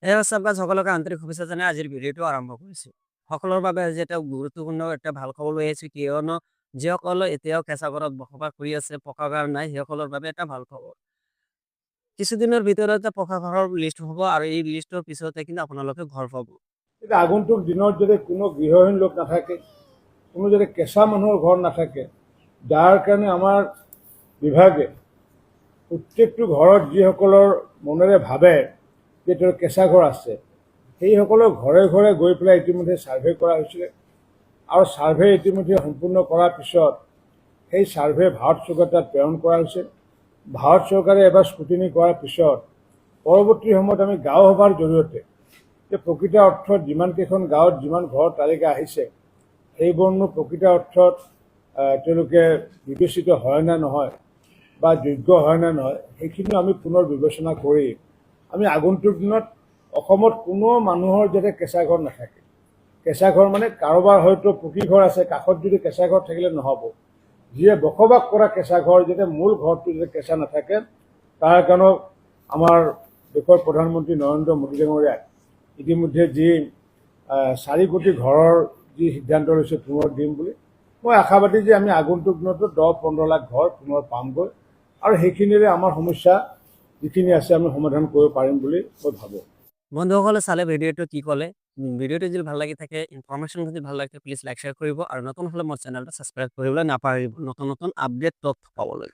এই সব সকলোকে আন্তৰিক শুভেচ্ছা জনাই আজিৰ ভিডিঅ'টো আৰম্ভ কৰিছোঁ। সকলোৰ বাবে আজি এটা গুৰুত্বপূৰ্ণ এটা ভাল খবৰ লৈ আহিছোঁ, কিয়নো যিসকল এতিয়াও কেঁচা ঘৰত বসবাস কৰি আছে, পকা ঘৰ নাই, সেইসকলৰ বাবে এটা ভাল খবৰ। কিছুদিনৰ ভিতৰতে পকা ঘৰৰ লিষ্ট হ'ব আৰু এই লিষ্টৰ পিছতে কিন্তু আপোনালোকে ঘৰ পাব। এতিয়া আগন্তুক দিনত যদি কোনো গৃহহীন লোক নাথাকে, কোনো যদি কেঁচা মানুহৰ ঘৰ নাথাকে, যাৰ কাৰণে আমাৰ বিভাগে প্ৰত্যেকটো ঘৰত যিসকলৰ মনেৰে ভাবে যে তেওঁৰ কেঁচা ঘৰ আছে, সেইসকলৰ ঘৰে ঘৰে গৈ পেলাই ইতিমধ্যে ছাৰ্ভে কৰা হৈছিলে আৰু ছাৰ্ভে ইতিমধ্যে সম্পূৰ্ণ কৰাৰ পিছত সেই ছাৰ্ভে ভাৰত চৰকাৰ তাত প্ৰেৰণ কৰা হৈছে। ভাৰত চৰকাৰে এবাৰ স্ক্ৰুটিনি কৰাৰ পিছত পৰৱৰ্তী সময়ত আমি গাঁও সভাৰ জৰিয়তে যে প্ৰকৃত অৰ্থত যিমানকেইখন গাঁৱত যিমান ঘৰৰ তালিকা আহিছে, সেইবোৰনো প্ৰকৃত অৰ্থত তেওঁলোকে বিবেচিত হয় নে নহয় বা যোগ্য হয় নে নহয়, সেইখিনিও আমি পুনৰ বিবেচনা কৰি আমি আগন্তুক দিনত অসমত কোনো মানুহৰ যাতে কেঁচা ঘৰ নাথাকে। কেঁচা ঘৰ মানে কাৰোবাৰ হয়তো পকী ঘৰ আছে, কাষত যদি কেঁচা ঘৰ থাকিলে নহ'ব। যিয়ে বসবাস কৰা কেঁচা ঘৰ, যাতে মূল ঘৰটো যাতে কেঁচা নাথাকে, তাৰ কাৰণেও আমাৰ দেশৰ প্ৰধানমন্ত্ৰী নৰেন্দ্ৰ মোদী ডাঙৰীয়াই ইতিমধ্যে যি 4 কোটি ঘৰৰ যি সিদ্ধান্ত লৈছে পুনৰ দিম বুলি, মই আশাবাদী যে আমি আগন্তুক দিনতো 10-15 লাখ ঘৰ পুনৰ পামগৈ আৰু সেইখিনিৰে আমাৰ সমস্যা যিখিনি আছে আমি সমাধান কৰিব পাৰিম বুলি মই ভাবোঁ। বন্ধুসকলে চালে ভিডিঅ'টো, কি ক'লে। ভিডিঅ'টো যদি ভাল লাগি থাকে, ইনফৰমেশ্যন যদি ভাল লাগে, প্লিজ লাইক, শ্বেয়াৰ কৰিব আৰু নতুন হ'লে মোৰ চেনেলটো ছাবস্ক্ৰাইব কৰিবলৈ নাপাহৰিব নতুন নতুন আপডেট তথ্য পাবলৈ।